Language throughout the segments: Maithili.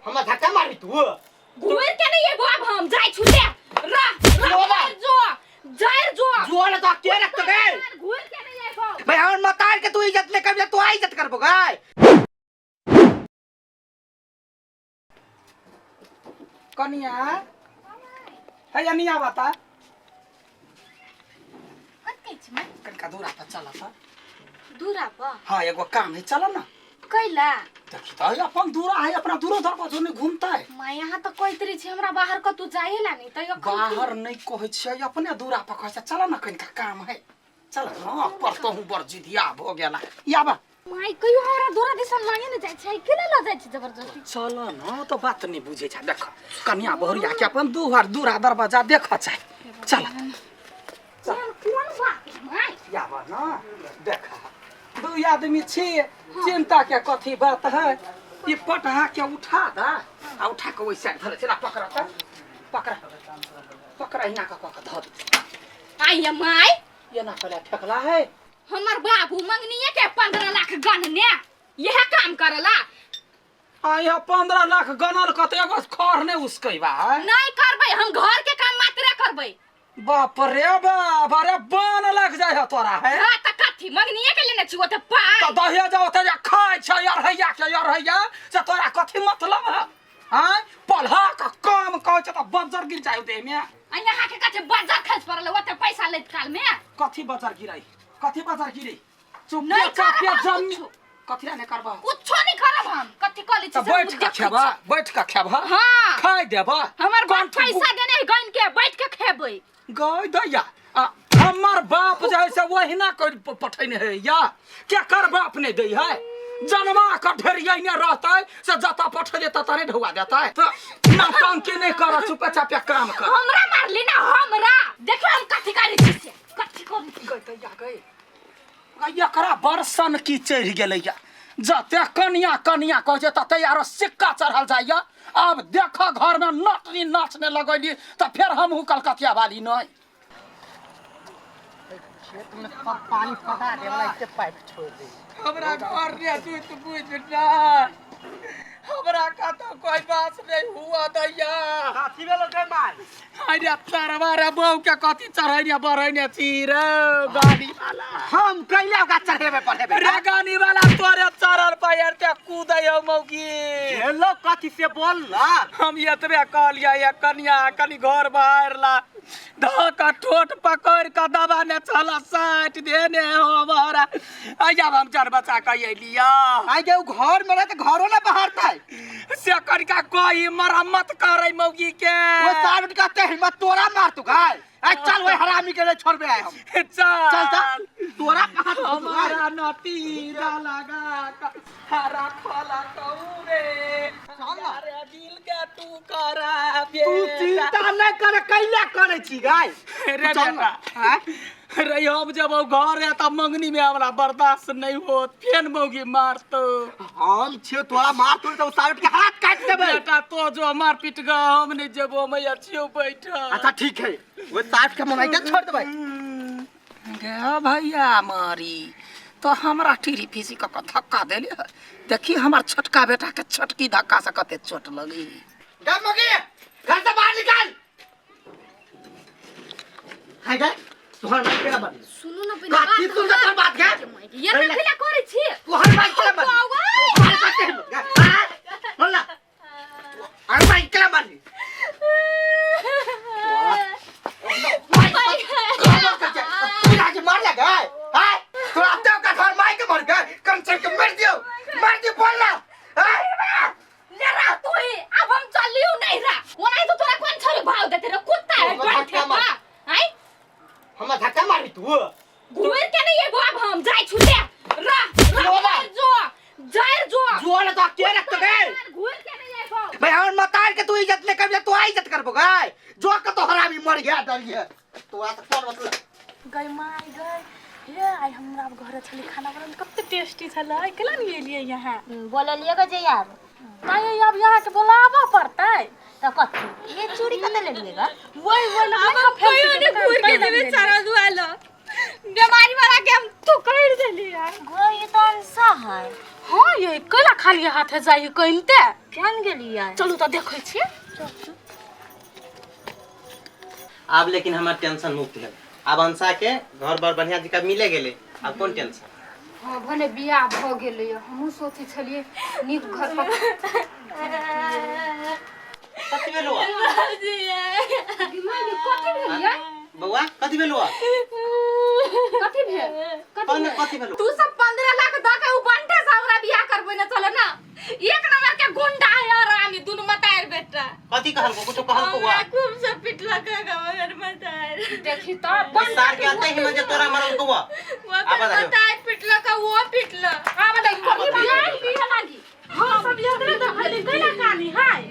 हमरा धक्का मारबी तू घुर के नहीं एबो अब हम जाय छु ले रह रह जो बा। जो जाय जो जो ले तो के रखतो गए घुर के नहीं एबो भाई हमर मतार के तू इज्जत ले कभी तू आ इज्जत करबो गए कनिया है या नहीं आवता कत छी मैं कनिका दूरा पर चल त दूरा पर हाँ एगो काम है चल ना कैला देखी तो अपन दूरा है अपना दूरो दरवाजो नहीं घूमता है मां यहाँ तो कहत रही छी हमरा बाहर कतू जाएला नहीं तैयो बाहर नहीं कहै छियै अपने दूरा पर कहै छै चल ना कनिका काम है चल ना पर तो हूँ बड़ जिदिया भ गेला याबा माई कहियो हमरा दूरा दिसन लागे ने जाइ छै केना ल जाइ छै जबरदस्ती चल न तो बात नहीं बुझे छै देख कनिया बहुरिया के अपन दुहर दूरा दरवाजा देख छै चल कोन कोन बात माई याबा ना देख दू आदमी छी चिंता के कथी बात है ई पटहा के उठा दा आ उठा के ओइ साइड धरे छै ना पकड़ त पकड़ पकड़ हिना के कऽ के धर आइया माई ये ना पहले फेकला है हमर बाबू मंगनीये के 15 लाख गणने यह काम करला आ यहाँ 15 लाख गनल कते एगो खर नहीं उसकै बा है नहीं करबै हम घर के काम मात्रे करबै बाप रे बाप अरे बन लग जाय है तोरा है हाँ त कथी मंगनीये के लेने छी ओते पाइ तो दहिया जाओ ते खाय छै अरहैया के अरहैया से तोरा कथी मतलब है आँय पलहा का काम कहै छै तऽ बज्जर गिर जाय देह में आ यहाँ के कथी बजार खस पड़ल ओते पैसा लैत काल में कथी बज्जर गिरै कथी बज्जर गिरै चुप नहीं चापे करब हम जमी कुछो। कथी ला नहीं करबा कुछो नहीं करब हम कथी कहली छी तऽ से बैठ हम के देखै खेबा छी। बैठ के खेबा हाँ। खाय देबा हमर बाप कंठ पैसा देने है गन के बैठ के खेबै गय दैया आ हमर बाप जे है से ओहिना कर पठैने है या केकर बाप नहीं दै है जनमा के ढेरियने रहतै से जतऽ पठेले ततऽ नहि ढौआ देतै तऽ नौटंकी नहि कर चुपे चापे काम कर हमरा मारली ना हमरा देखियो हम कथी करै छी से कथी करै छी गय दैया गय गय एकरा बरसन की चढ़ि गेलैया जते कनिया कनिया कहै छै तते आरो सिक्का चढ़ल जाइया आब देख घर में नटनी नाचने लगैली तऽ फेर हमहूँ कलकतिया वाली नहि खेत में सब पानी पटा दे वाला इससे पाइप छोड़ दे हमरा घर रे सुत बुझ ना हमरा का तो कोई बात नहीं हुआ दैया काथी भेलो गे माय अरे तरवा रे बहू के कथी चढ़ैने बढ़ैने छी रे गाड़ी वाला हम कैला ओकरा चढ़ेबे पढ़ेबे रे गाड़ी वाला तोरे चढ़ल पर ते कूदै हो मौगी हेलो कथी से बोल ना हम एतबे कहलियै ये कनिया कनि घर बाहर ला धऽ कऽ ठोट पकड़ि कऽ दबा ने चल साटि देने हमारा आइ आब हम जान बचा कऽ अयलियै आइ गे उ घर में रहे त घरो ना बहारतै से कनिका कही मरम्मत करै मौगी के वो साहब कहते हिम्मत तोरा मार तू गाय आइ चल ओए हरामी के ले छोड़बे आइ हम चल चल चल तोरा कहाँ तू हमारा नतीजा लगा कऽ हरा खोला कहू रे चल ना। अरे दिल के तू करा तू चिंता नहीं करे कैला करे छी गाय रे चल ना। बेटा रे हम जब घर है तब मंगनी में हमरा बर्दाश्त नहीं होत फेन मौगी मारतो हम छियो तोरा मार तोड़ तो साइड के हाथ काट देबे बेटा तो जो मार पीट ग हम नहीं जेबो मैया छियो बैठा अच्छा ठीक है वो साइड के मनाई के छोड़ देबे गे भैया मारी तो हमरा टीरी फीसी क धक्का देले है। देखी हमार छोटका बेटा के छोटकी धक्का से कते चोट लगी गे मगी घर से बाहर निकाल हाय गे तोहर माइक केना बंद सुनू ना पहिले कथी सुन के तोहर बात गे ये ना पहिले करै छी तोहर माइक केना बंद तोहर बात के हिम्मत गे हाँ? बोल ना अरे माइक केना बंद तू जाके मार लगा हाय तू आते हो का घर माइक मर गए कंचन के मर दियो मर दियो बोल ना हाय ले रह तू ही अब हम चलियो नहीं रहा ओनाही तो तोरा कोन छोरी भाव देते रे कुत्ता है तोरा बैठे धक्का बा मार। आइ हमरा धक्का मारबी तू घुर के नहीं एबो अब हम जाय छु ले रह रह जो बा। जो जाय जो जुआ तो के रख तो गए घुर के नहीं एबो भाई हमर मतार के तू इज्जत ले कभी तू आ इज्जत करबो गाय जो के तो हरामी मर गया डर गया तू आ तो कौन मतलब गई माय गई हे आइ हमरा घर छलै खाना बनल कते टेस्टी छलै केला नहि एलियै यहाँ बोललिए के जे आब ताई अब यहाँ के बोलाबऽ पड़तै तऽ कथी ये चूड़ी कतऽ लेलिए गा वही वही अब हम कहियो नहीं घुर के देबे सारा दुआलो बीमारी वाला के हम तो कर देलियै गो ये तो अनसा है हाँ ये कैला खाली हाथे जाइ कहिनते? केहन गेलियै? चलू तऽ देखै छियै। आब लेकिन हमर टेंशन मुक्त है। आब अंशा के घर बार बढ़िया जकाँ मिले गेलै, आब कोन टेंशन? हाँ, भने बियाह भऽ गेलै। हमहूँ सोचै छलियै नीक घर पर। कथी भेलौ? कथी भेलियै? बौआ, कथी भेलौ? कथी भेल? कौन कथी भेलौ? तू सब 15 लाख दऽ के उ बंटे से हमरा बियाह करबै ने चले ना। एक नंबर के गुंडा है आरामी दुनू मतार बेटा। कथी कहलको? कुछो कहलको बौआ? खूब से पिटलक मगर मतार। देखी तो सार के आते ही मजे तोरा मरल बौआ। मगर मतार पिटलक, वो पिटलक। आब देख कथी बियाह बियाह लागी। हाँ, सब एकरे तऽ भेलै, कैला कानी हाय?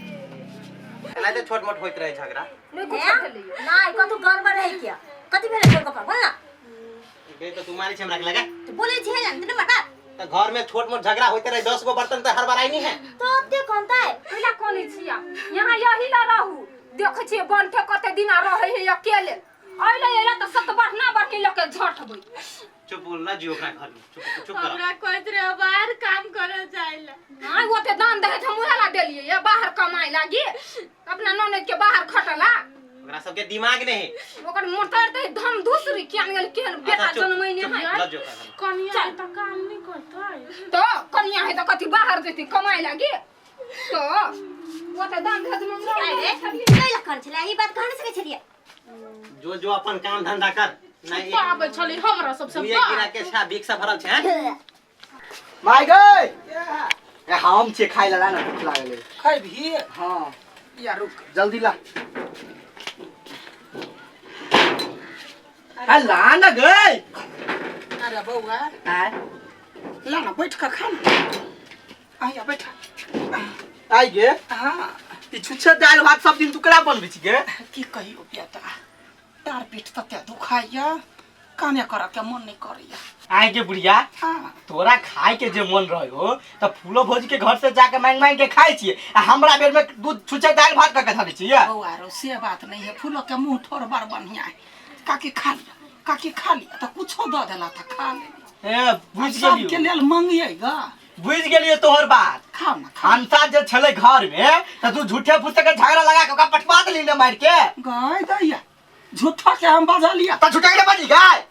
एनाहिते छोट मोट होइत रहे झगड़ा। नहि कुछो भेलैया। नहि, कतौ गड़बड़ है क्या? कथी भेलै गोलगप्पा, बोल ना। बे तो तू मारै छै हमरा के लगा। तो बोलै छै ने तने बता। त घर में छोट मोट झगड़ा होइत रहे, 10 गो बर्तन त हड़बड़ाई नहीं है। तो ओते कोनता है? कैला कोनी छिया? यहाँ यही ला रहू। देखै छियै बंठे कते दिना रहै है अकेले। अइले अइले तऽ सत बढ़ना बढ़नी लके झटबै। चुप बोल ना जियो ओकरा घर में। चुप चुप कर। हमरा कहैत रहे बाहर काम करे जाइला। हां, ओते दान दहे हम उहे ला देलियै ये बाहर कमाई लागी, अपना ननद के बाहर खटला। ओकरा सबके दिमाग नहीं है। ओकर मोटर ते धम दूसरी कियान गेल केहन बेटा जनमैने है। ल जो ओकरा घर में। कनिया है तऽ काम नहि करतै? तो कनिया है तऽ कथी बाहर जेती कमाई लागी? तो ओते दान दहे हम अरे कैला कन छलै ई बात कह नहि सकै छलियै? जो जो अपन काम धंधा कर। नहीं पाबै छलै हमरा सबसे दुए गिरा के छा भीख से भरल छै हैं? माय गई ए, हम छे खाइ ला ना, भूख लागल है। खैबही? हाँ। या रुक। जल्दी ला। आ ला ना गई। अरे बौआ, आय ला ना, बैठ कर खा ना। आया बैठ। आई गे। हाँ। ई छुच्छे दालि भात सब दिन तू केना बनबै छी गे? की कहियो बेटा, डाँर पीठ तते दुखाइया, कामे करऽ के मन नहीं करैया। आइ गे बुढ़िया। हाँ। तोरा खाय के जे मन रहे हो त फूलो भौजी के घर से जाके मांग मांग के खाय छियै, आ हमरा बेर में दूध छुच्छे दालि भात कऽ के धरै छियै। बौआ रो, से बात नहीं है। फूलो के मुंह थोड़ बड़ बढ़िया है। काकी खा लिया, काकी खा लिया तऽ कुछो दऽ देला तऽ खा लेली। ए, बुझि सबके गेलियौ। लेल मंगिएगा। बुझि गेलियै तोहर बात। खाओ ना, खाओ। अंता जे छलै घर में त तू झूठे फूसे के झगड़ा लगा के ओकरा पटवा देली ने मारि के। गाय दैया, झूठा के हम बजलिया? त झूठे के बजली गाय।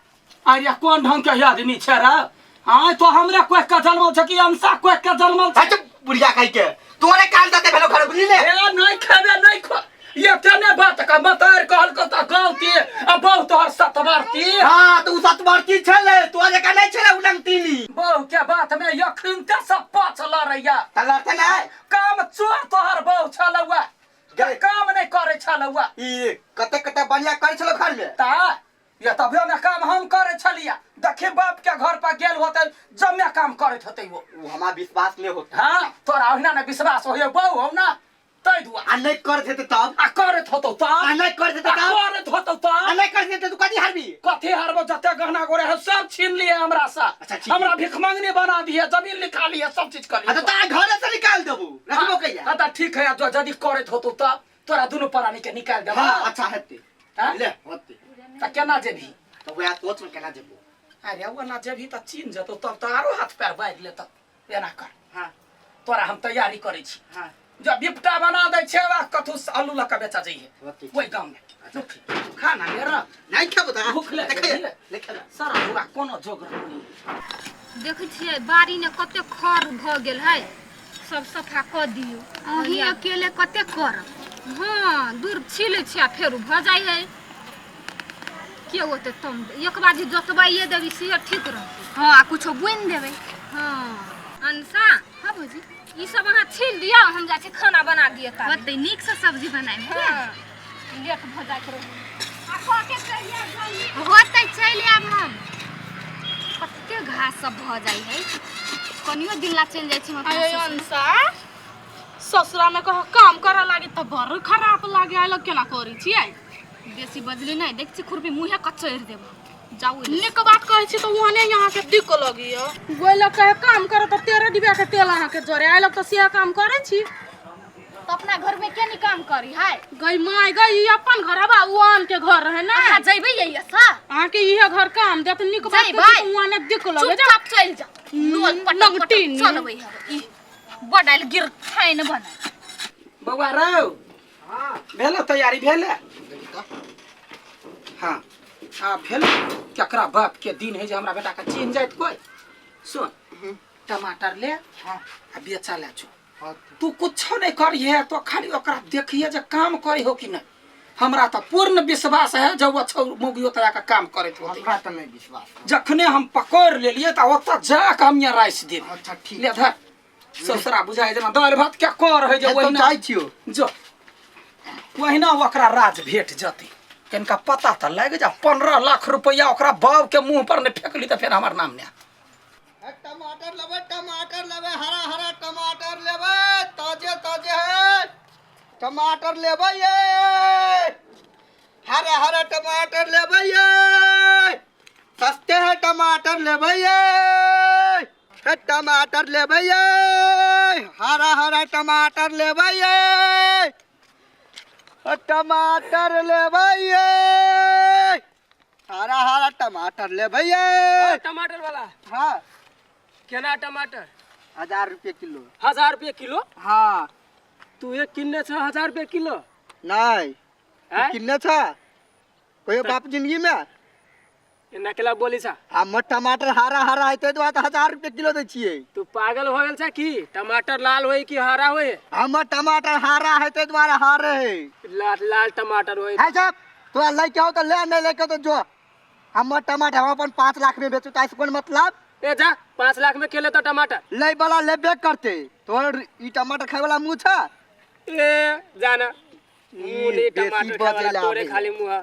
अरे कोन ढंग के आदमी छै रे? हाँ, तो हमरा कोई के जनमल छै कि अंशा कोई के जनमल छै? अच्छा बुढ़िया कहि के तोरे कान दते भेलो घर, बुझली ने? ए, नहीं खेबे, नहीं खो। ये तेने बात का मतार कहल को त गलती आ बहु तोहर सतवर्ती। हाँ, त उ सतवर्ती छलै, तोरा जकाँ नहि छलै उ नंगतीली। बहु के बात में यखिन ते सब पाछ लड़ैया। त लड़ते नहि? काम चोर तोहर बहु छलौआ। गए। काम नहीं करे छलौआ। ई कते कते बढ़िया करै छलो घर में। ता ये तभियो में काम हम करे छलिया। देखी बाप के घर पर गेल होते जम्मे काम करैत होते वो। उ हमरा विश्वास नहीं होता। हाँ, तोरा ओहिना ने विश्वास होय बहु हो ना तै दुआ। आ नहीं करत हेतै तब? आ करैत होतौ तब? आ नहीं करत हेतै आ तब? करैत होतौ तब? आ नहीं करत हेतै तू कथी हारबी? कथी हारबो? जते गहना गोरे है सब छीन लिए हमरा से। अच्छा, ठीक। हमरा भिख मंगनी बना दिए, जमीन लिखा लिए, सब चीज कर लिए। आ तो तारा घरे से निकाल देबू, रखबो कहिया? हाँ, त ठीक है, जो यदि करैत होतौ तब तोरा दुनू प्राणी के निकाल देबो। हाँ, अच्छा हेतै। हाँ? ले होतै। त केना जेबही? त वएह सोच में केना जेबो। अरे ओना जेबही त चिन्ह जेतौ, तब त आरो हाथ पैर बारि लेतौ। एना कर। हाँ। तोरा हम तैयारी करै छी। हाँ। जब बिपटा बना दै छै वा कथू आलू लऽ के बेचा जइहे होतै। ओहि गाँव में। अच्छा, ठीक। खाना ले रह। नहीं खेबो त। भूख लागि देखै गेलै। नहीं खेबो। सारा हुआ कोनो जोग नहीं। देखै छियै बाड़ी ने कते खर भऽ गेल है, सब सफा कऽ दियौ। अहीं अकेले कते करब? हाँ, दूर छीलै छियै आ फेर भऽ जाइ है। के ओते तम एक बाजी जोतबाइए देबी से ठीक रहतै। हाँ, आ कुछो बुनि देबै। हाँ अंशा। हाँ भौजी। ई सब अहाँ छील दियौ, हम जाइ छी खाना बना दिअ ताबे। होतै, नीक से सब्जी बनायब। हाँ, लेट भऽ जाइत रहै। आ कते चलि आयब जल्दी। होतै, चलि आयब हम। कते घास सब भऽ जाइ है, कनियो दिन ला चलि जाइ छी हम अपना अरे ससुर। अंशा, ससुरा में कह काम करऽ लागे तऽ बड़ खराब लागे आइ लग, केना करै छियै? बेसी बजली नहि, देख छी खुरपी मुँहे कचरि देब। जाउ एने। नीक बात कहै छी तऽ ओहने अहाँके दिक्क लगैया। ओहि लग कहे काम करऽ तऽ 13 डिब्बा के तेल अहाँके जरे, आइ लग तऽ सएह काम करै छी। तऽ अपना घर में के नहीं काम करी है? गई माय गई, ई अपन घर हबा, उ आन के घर रहे ना। अहाँ जइबै यैया सा? अहाँके इहे घर काम देत, नीक बात जइबै। कहै छी तऽ ओहने दिक्क लगै। चुपचाप चलि जाउ। लोल पटक पटक चलबै है ई बडाइल गिर खाइन बना। बौआ रौ, भेल तैयारी भेल? हाँ आ भेल। केकरा बाप के दिन है जे हमरा बेटा के चिन्ह जाइत कोई। सुन, टमाटर ले आ बेचा ले छो। तू कुछो नहीं करिहे, तो खाली ओकरा देखिए जे काम करे हो कि नहीं। हमरा तो पूर्ण विश्वास है जब वो छौ मौगियो तोरा के काम करैत होते। हमरा तो नहीं विश्वास। जखने हम पकड़ लेलिए त ओतऽ जा के हम यहाँ राइस देब। अच्छा ठीक। ले धर, ससुरा बुझाइ जेना दालि भात के कर है जे तो ओहिना जाइ छियो। जो ओहिना ओकरा राज भेट जतै। कनिका पता तऽ लागि जा। 15 लाख रुपैआ ओकरा बाप के मुंह पर नहि फेकली तऽ फेर हमर नाम नहि। टमाटर लेबै, टमाटर लेबै, हरा हरा टमाटर लेबै, ताजे ताजे है टमाटर लेबै ये, हरा हरा टमाटर लेबै ये, सस्ते है टमाटर लेबै ये, हे टमाटर लेबै ये, हरा हरा टमाटर लेबै ये, हे टमाटर लेबै ये, हरा हरा टमाटर लेबै ये। टमाटर वाला? हाँ। केना टमाटर? 1000 रुपये किलो। 1000 रुपये किलो? हाँ। तू एक किन्ने छ 1000 रुपये किलो? नहीं। आँय? किन्ने छ कोई बाप जिंदगी में एना केला बोली छ? हमर टमाटर हरा हरा है ताहि दुआरे 1000 रुपये किलो दै छियै। तू पागल हो गेल छ की? टमाटर लाल होई कि हरा होई? हमर टमाटर हरा है ताहि दुआरे हरे है। लाल लाल टमाटर होई। है साहब, तोरा लैके हो तो ले, नहीं लैके हो तो जो। हमर टमाटर हम अपन 5 लाख में बेचू ताहि से कोन मतलब? ए जा, 5 लाख में के लेतो टमाटर? लै वाला लेबे करते। तोहर ई टमाटर खाय वाला मुँह छ? ए जाना मुँह नहीं बेसी टमाटर खाय वाला बजै तोरे ला खाली मुँह।